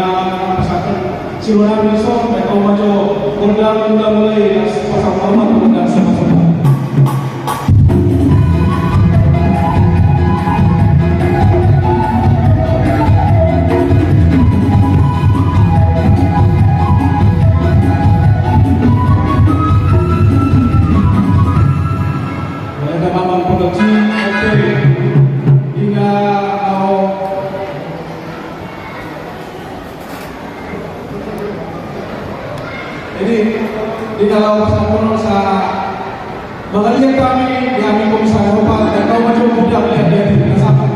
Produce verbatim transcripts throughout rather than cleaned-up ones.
na pasahat. Siluan nami so, baik kau majo, gondang, gondang mulai, pas, pas, pas, pas, pas, pas, pas. Jadi, di dalam pasal konon sa, mangaliat kami, di kami komisaris opat, dan kau macam budak, lihat, lihat, lihat, sama.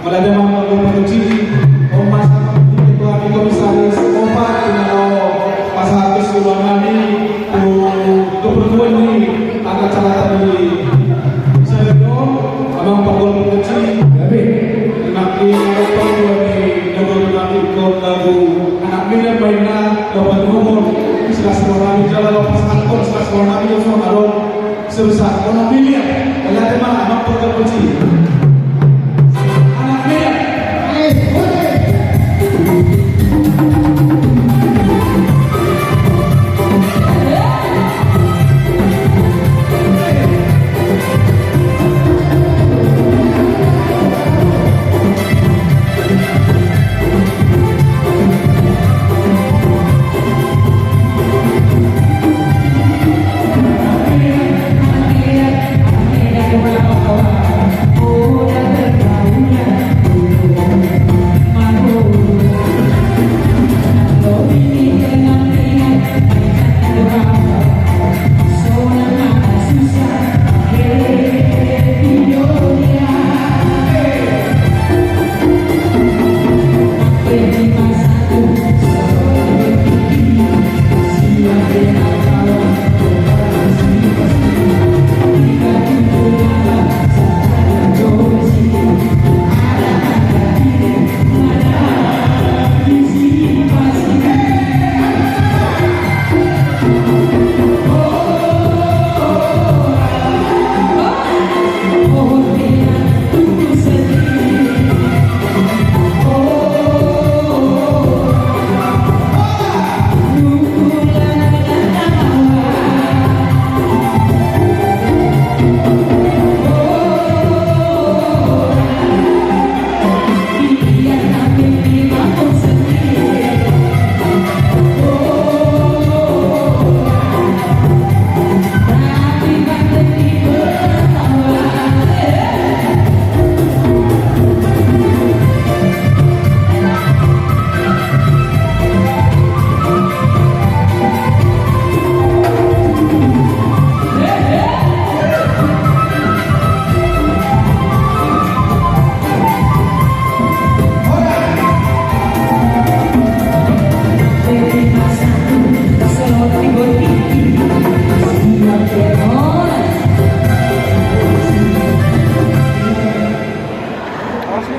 Mauliate ma, Amang Pargonsi, on ma sahat tu hami komisaris opat, di na laho pasahat siluan nami tu, tu pertuan ni angka carata di sadari on, Amang Pargonsi. Gabe. Nang di na laho pertuan ni, lagu, lagu, lagu, anak mina main na, lagu, lagu, lagu, silas siluan nami, jala laho pasahathon silas siluan nami, lagu, lagu, sebesar, lagu, miliar. Mauliate ma, Amang Pargonsi.